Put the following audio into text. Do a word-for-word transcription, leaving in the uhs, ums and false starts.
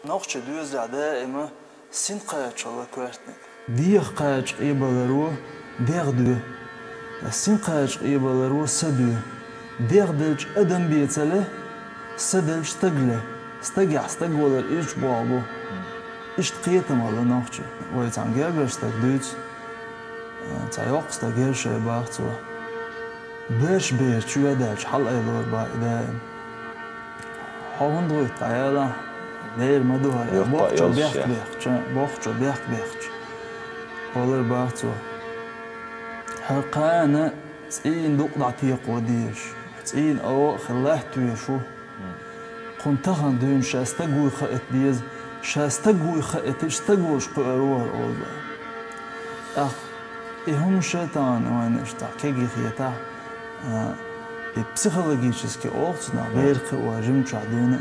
Нохчийн доьзалехь даима син кхача хила коьртаниг. Дех кхача къебаларо дегӀ доь, син кхача къебаларо са доь. ДегӀ делча адам бен ца ле, са делча стаг ле. Стагехь стаг валар иза чу болх бу. Иштта кхетам хила нохчийн. Вай цхьана гергара стаг дуьйцу, цхьа йоккха стаг яра шайн, бах цо. Берш бер чу ведаьлча хьалаайлора, бах, и даима. Хьо хӀунда гӀоьтту, дӀаяла, бер ма ду хӀара, бохчо бехк бехча, бохчо бехк бехча. Олар, бах цо. ХӀара кхана цӀийнан дукъ дӀатекхо дезаш, цӀийнан оха а хилла латта везаш ву. Кхунна тахана дуьйна ша стаг вуй хаийта деза, ша стаг вуй хаийтича стаг волуш кхуьур ву хӀара, олу, бах. ТӀаккха и хӀума ша тахана вайна иштта кегий хетахь, а, и психологически олу цунах, бер кхио жимачохь дуьйна.